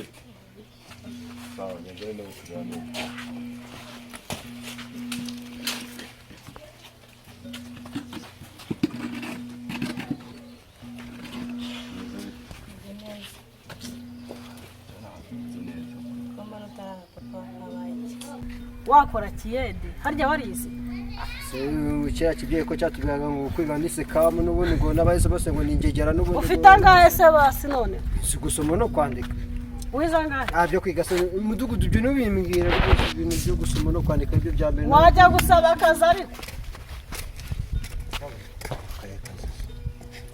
Bite? Sawa, ngende no tuganire. Bimeze bite? Meze neza. Mbona utarara, papa? Habaye iki? Wakora kiyede harya warize? Kiriya kibyeyi ko cyatubwiraga ngo kwiga ni scam, n'ubundi ngo n'abahise bose ngo ni ingegera n'ubundi. Ufite angahe se basi none? Si gusoma no kwandika. Wize angahe? Ah, byo kwiga se umudugudu, ibyo ntubimbwira rwose. Ibintu byo gusoma no kwandika byo bya mbere. Wajya gusaba akazi ariko,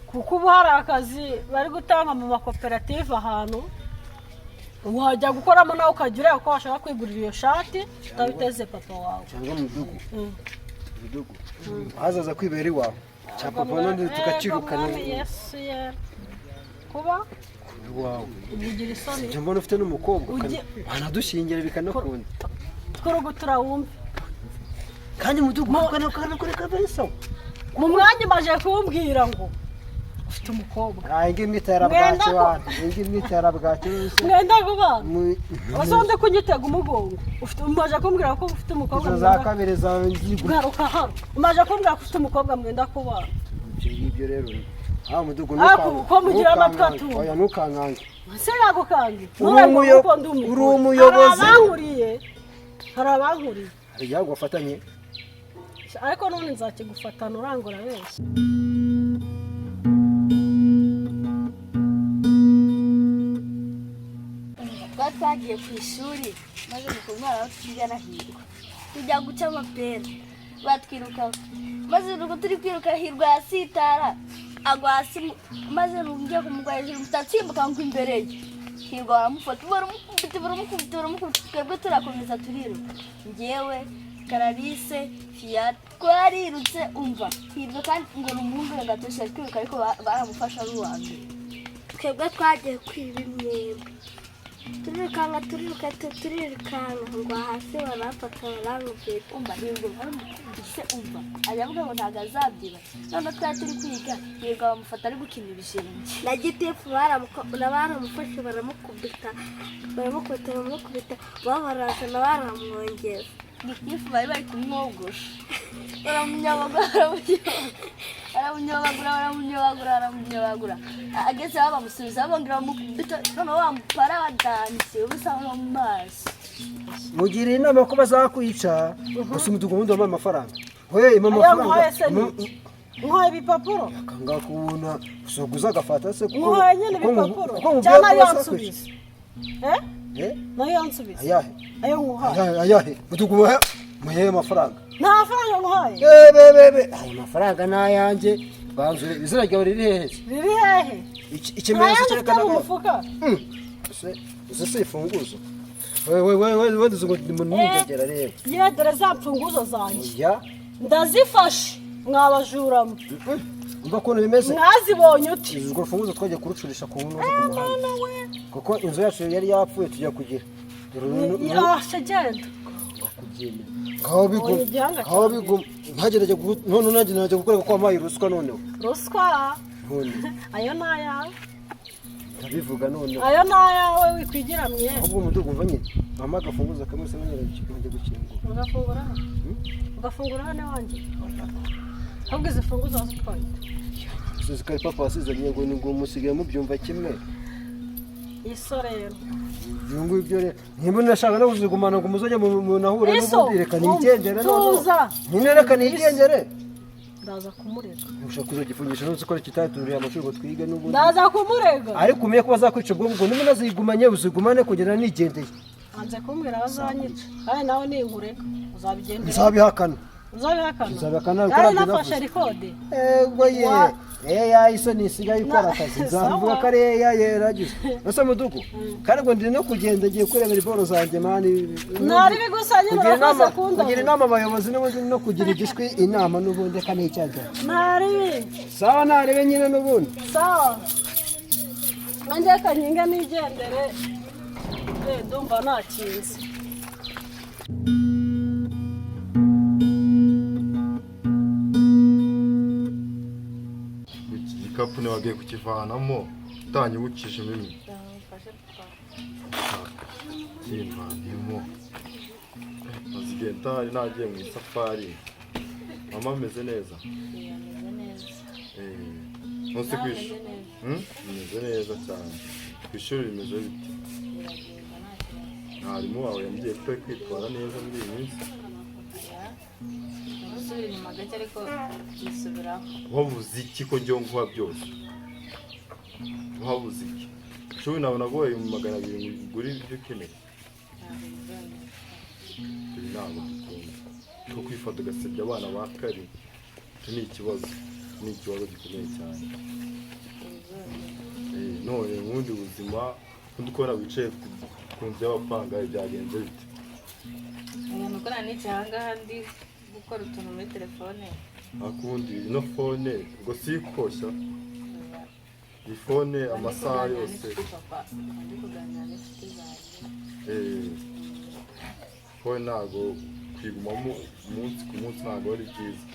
kuko ubu hari akazi bari gutanga mu makoperative, ahantu wajya gukoramo nawe ukajya ureba ko washaka kwigurira iyo shati utabiteze papa wawe. Cyangwa mudugu, mudugu hazaza kwibera iwawe cya papa, none tukakirukana. Ego, Mwami Yesu ye kuba Iwawe. Ugira isoni. Njya mbona ufite n'umukobwa, wanadushyingira bikanakunda. Twurugutura wumve. Kandi mudugu ukanakora kabisa. Mu mwanya umaze kumbwira ngo ufite umukobwa. Ah, ingi imwe itera Mwenda bwaki wana, ingi imwe itera bwaki wese. Mwenda kubana ese undi kunyitega umugongo, ufite umaze kumbwira ko ufite umukobwa Izo za mwenda kabiri zawe nzigura. Garuka hano, umaze kumbwira ko ufite umukobwa mwenda kubana. Ibyo ngibyo rero, ah, mudugu, Ah, ko mugira amatwi atumva. Oya, ntukankange. Se yagukange? Uri umuyobozi. Hari abankuriye, hari abankuriye. Hari igihugu wafatanye. Ariko none nzakigufatana urangura benshi. Twari twagiye ku ishuri, maze mu umwana aho twigana Hirwa, tujya guca amapera, batwirukaho, maze nuko turi kwiruka Hirwa yasitara agwa hasi, maze ngiye kumugwa hejuru mpita nsimbuka ngo imbere ye. Hirwa baramufata, baramukubita, baramukubita, baramukubita. Twebwe turakomeza turiruka, njyewe, Karabise, Fiyat, twarirutse. Umva, Hirwa kandi ngo ni umuhungu we gatoshe ari kwiruka, ariko baramufashe ari uwa mbere. Twebwe twagiye kwiba imyembe, turirukanka, turiruka, turirukanka ngo hasi baramfata, barankubita. Umva, Hirwa baramukubise. Umva, ajya avuga ngo ntabwo azabyiba. Noneho twari turi kwiga, Hirwa bamufata ari gukina ibishenge. Na gitifu baramufashe, baramukubita, baramukubita, baramukubita, babarazana baramwongeza. Gitifu bari bari kumwogosha, baramunyobagura, baramunyobagura, baramunyobagura, baramunyobagura, ageze aho bamusubiza, bongera bamukubita, noneho bamupara badanse ubusa no mu maso. Mugiriye inama ko bazakwica. Gusa umudugudu wundi wampaye amafaranga we, impa Ayo amafaranga. nguhaye se ni iki? Nguhaye ibipapuro. Akanga kubona usoguza agafata se kuko Nguhaye nyine kuko ibipapuro kuko nkubwiye cyangwa ko nayo bazakwica. yansubiza? Eh? Eh? Nayo yansubiza? Ayahe? Ayo nguhaye. Ayahe, ayahe mudugudu? Muhehe amafaranga? Nta mafaranga nguhaye. Bebebebe, ayo mafaranga ni ayanjye. Banzure, izina ryawe riri hehe se? Riri hehe? Ikimenyetso Nta yandi ufite cyerekana mu ko mufuka? Se izo si imfunguzo? We we we we, ngo ni munigegera rero. Ye, dore za mfunguzo zanjye. Ya. Ndazifashe mwabajuramo. Umva ukuntu bimeze. Mwazibonye uti? Urwo rufunguzo twagiye kurucurisha ku ntuza ku muhanda, kuko inzu yacu yari yapfuye, tujya kugira dore Ah, se genda. Kubyemera ngaho biguma. Ubonye igihanga Ngaho cyanjye. biguma, ntagerage none nanjye najya gukorera ko wampaye ruswa noneho. Ruswa? None. Ayo ni ayawe. Ndabivuga noneho. Ayo ni ayawe, wikwigira mwe. Ahubwo umudugudu, umva nyine, mama, agafunguzo kamwe se nyine nkajya gukingura. Ugafungura hano, ugafungura hano iwanjye? Ahubwo izi funguzo wazitwaye? Uzi ko ari papa wasizanye, ngo ni ngo musigaye mubyumva kimwe. Iso rero. Ibyo ngibyo rero nimba nashaka no kuzigumana ngo muzajye munahure. Iso, N'ubundi reka nigendere noneho. tuza. Nyine reka nigendere. Ndaza kumurega. Ushaka kuzagifungisha ntuzi ko kitaturiye amashuri ngo twige n'ubundi. Ndaza kumurega. Ariko umenye ko bazakwica ubwo ngubwo. Niba unazigumanye, uzigumane kugera nigendeye. Hanze kumbwira bazanyica, kandi nawe ninkurega uzabigendera. Nzabihakana. Uzabihakana? Nzabihakana, kuko Kandi nabyo nafashe navuze. record. Ego ye. Eya, iso nisigaye ikora akazi, nzavuga ko ari eya yeragize ese mudugu. Kandi ngo ndi no kugenda, ngiye kurebera iboro zanjye man. Ntari bigusanye. Kugira Urakoze inama, kunda. kugira inama abayobozi n'ubundi no kugira igishwi inama n'ubundi, reka n'icyajya. Ntari. Sawa, narebe nyine n'ubundi. Sawa, nanjye reka nkinge nigendere. Eh, ndumva nakinze. Iki gikapu ntiwagiye kukivanamo utanyibukije imimi. Mfashe, papa. Kimantemo maze igihe ntari nagiye mu isafari. Mama ameze neza? Ameze neza. Ntusi Nawe ku ameze ishuri? neza. Bimeze neza cyane. Ku ishuri bimeze bite? Biragenda nta kibazo. Mwarimu wawe yambwiye ko utari kwitwara neza muri iyi minsi. Gusubira inyuma gake ariko byisubiraho. Wabuze iki ko njyewe nguha byose? Wabuze iki? Cumi nabona naguhaye 200 ngo ugure ibyo ukeneye. Ntabwo bizongera. Ibi ntabwo dukunda two kwifata ugasebya abana ba kare. Icyo ni ikibazo, ni ikibazo gikomeye cyane. Bizongera. None mu bundi buzima undi ukora wicaye ku nzu y'abapangayi byagenze bite? Umuntu ukora nicaye aha ngaha ndi gukora utuntu muri telefone. Akundi ino phone ubwo si ikoshya iyi phone amasaha Ndi kuganira yose. n'inshuti, papa. Ndi kuganira n'inshuti zanjye. Phone ntabwo kuyigumamo umunsi ku munsi ntabwo ari byiza.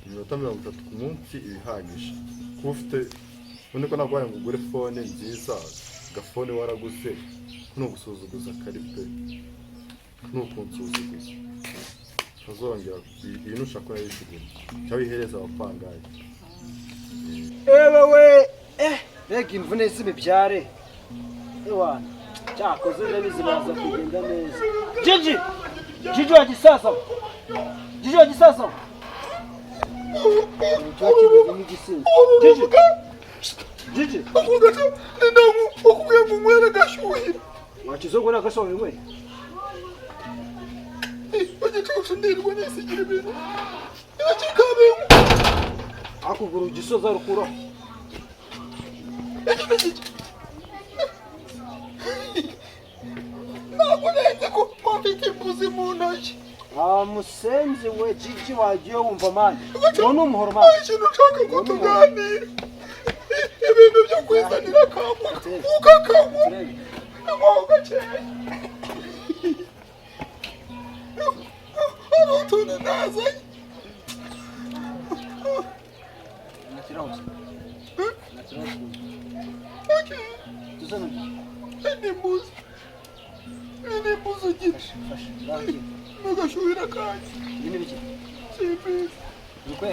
Iminota 30 ku munsi iba ihagije kuba ufite. Ubundi ko ntabwo ngo ugure phone nziza, agafone waraguze ni ugusuzuguza kari pe, ni ukunsuzuguza. Ntazongera iyi nushaka urayijugunya cyangwa uyihereze abapangayi. Ewe we, mbega imvune z'imibyare! Ewana, cyakoze ndabizi baza kugenda neza. Jiji, Jiji wa gisasa, Jiji wa gisasa, kiba kimeze nk'igisinzi. Jiji, Jiji. Ukubwiye ngo unywere agashyuhira. Wakizogo n'agasohoye we. Igicucu ndirwa nisigira ibintu ikikabengu. Akugura ugisoza rukuraho. Ntabwo nzi ko mfite imbuzi mu ntoki. Ah, musenzi we, Jiji, wagiye wumva man, uwo ni umuhoro man. Ikintu ushaka ko tuganira, ibintu byo kwizanira akambwa ukakanywa inkoho gakeya, hari utuntu nazanye. Nakiraho nakiraho. Tuzana. Ni imbuzi, ni imbuzi ugira. Fashe ngaho. N'agashyuhira kanjye. Ibi ni biki? Simbizi. Ni kwe?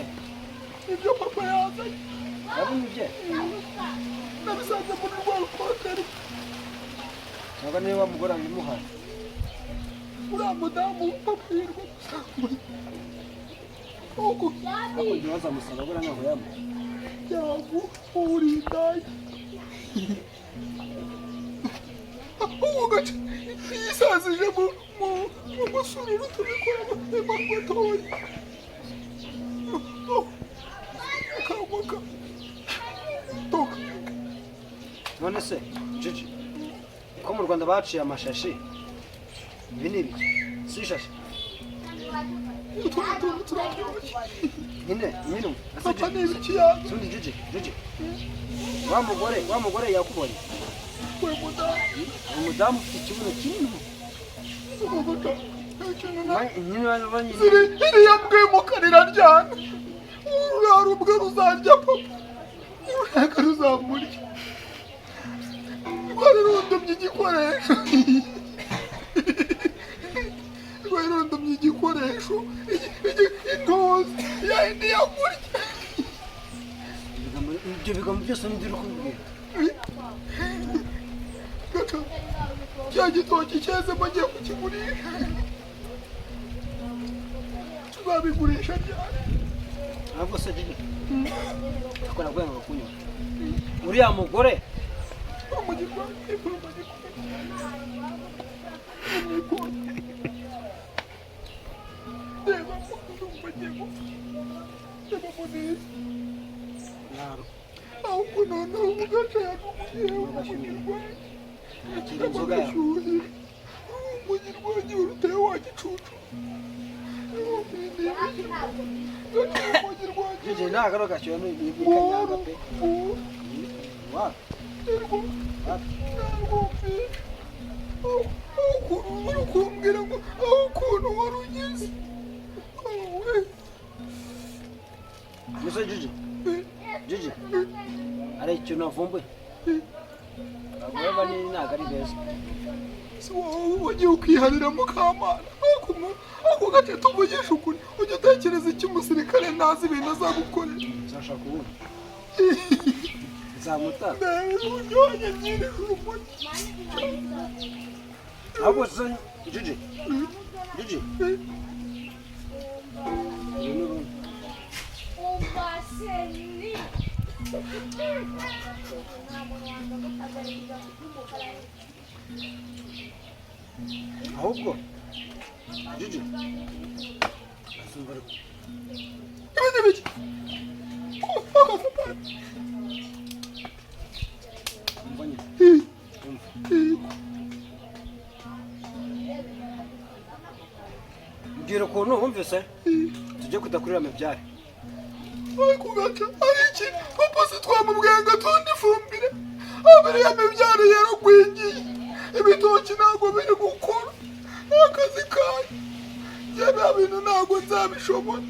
Nibyo papa yazanye. Ndabona ibye. Nabisanze muri rwa rukoteri. Cyangwa niba wa mugore abimuhaye. Uriya mudamu papa yirirwa gusambanya uko. Ariko njye wazamusaba buriya ntabwo yamuha. Yagu urindaye ubu gace yisazije mu musururu tubikora amatoya akamuka toka. None se Jiji, ko mu Rwanda baciye amashashi, ibi ni ibiki? Si ishashi? Utu tuntu turaryoshye. Nyine nyine ese. Papa. Jiji. Ni ibiki yaza? Sundi Jiji, Jiji, wa mugore yakubonye? We mudamu. Umudamu ufite ikibuno kinini. Ubu gace ikintu na Nyine banyine. Ziri iriya mbwa y'umukara iraryana. Uriya rubwa ruzarya papa, urushaka ruzamurya. Rwari rundumye igikoresho, rwari rundumye igikoresho, intozi yayindi yakurya. Ibyo bigambo byose nibyo uri kubwira? Gaca cya gitoki cyezemo ngiye kukigurisha. Tuzabigurisha ryari? Ntabwo se Jiji, ariko nabwo kunywa uriya mugore. Urumogi rwanjye, urumogi rwanjye. Reba ndumva ngiye gupfa. Reba neza. Ahubwo noneho ugaca yagukuyeho urumogi rwanjye. Akira inzoga yawe. Agashyuhira urumogi rwanjye uruteye wa gicucu. Gaca urumogi rwanjye. Jiji ntabwo ari agashyuha ni kanyanga pe. Wa Uri kumbwira ngo aho ukuntu wari ugeze. Musa, Jiji, Jiji, hari ikintu navumbuye. Abagore banini ntabwo ari beza. Si wowe wagiye ukiharira Mukamana. Ako gace, tuvugisha ukuri, ujya utekereza icyo umusirikare ntazi ibintu azagukorera? Nzashaka ubundi nzamutara. Uryoshye nyine urumogi. Ahubwo se Jiji, Jiji, uru ni urundi. Ahubwo Jiji, azumva ariko. Ibi ni biki? Umva nyine, umva. Mbwira ukuntu wumvise tujye kudakurira mibyare. Ariko gaca ari iki? Papa se twamubwiye ngo atonde ifumbire abiriya mibyaro yaragwingiye, ibitoki ntabwo biri gukora, ni akazi kanyu. Njye bya bintu ntabwo nzabishobora.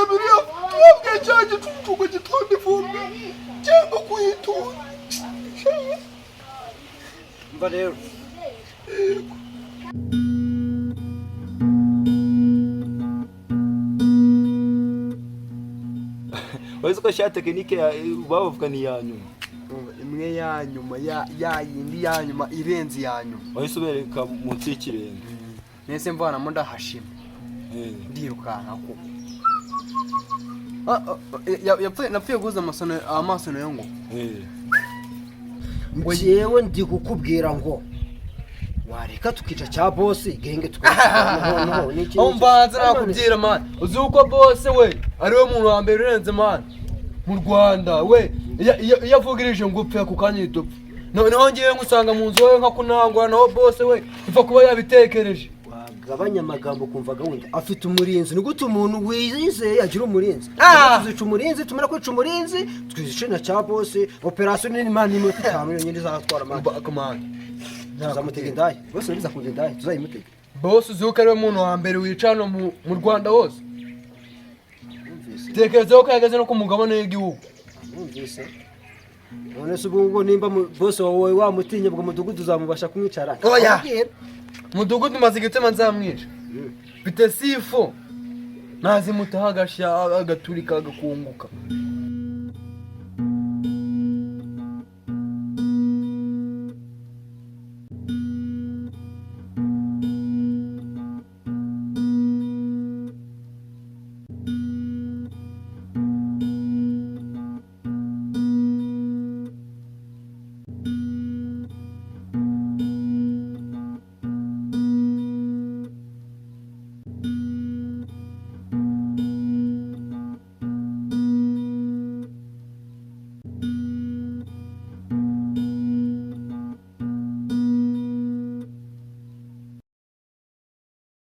Biriya twabwiye cya gicucu ngo gitonde ifumbire cyangwa kuyitura. Umva rero. Yego. Wazi ko sha tekinike bavuga ni iya nyuma. Imwe ya nyuma, ya yindi ya nyuma irenze iya nyuma. Wahise ubereka munsi y'ikirenge. Nese mvanamo ndahashima. Ndirukanka ko napfuye guhuza amaso nayo ngo Njyewe ndi kukubwira ngo wareka tukica cya bosi genge tukamuhonoho. Aho mbanza nakubwira man, uzi uko bose we ari we muntu wa mbere urenze man mu Rwanda we. Iyo avugirije ngo upfe, ako kanya uhita upfa. Noneho ngewe ngusanga mu nzu wowe nkakunangura, naho bose we ipfa kuba yabitekereje. Wagabanya amagambo ukumva gahunda. Afite umurinzi. Ni gute umuntu wizeye agira umurinzi? Ah! Tuzica umurinzi, tumara kwica umurinzi twizice na cya bosi. Operasiyo nini man, n'iminota 5 yonyine izatwara man. Man. Tuzamutega indaya bose, bizakunda indaya tuzayimutega. Bose uzi ko ari we muntu wa mbere wica hano mu Rwanda hose. Numvise. Tekereza ko yageze no ku mugabane w'igihugu. Numvise. None se ubu ngubu nimba bose wawe wamutinye, ubwo mudugudu uzamubasha kumwicara? Oya. Mudugudu maze igitema nzamwica, mfite sifo nazimutaho agashya agaturika agakunguka.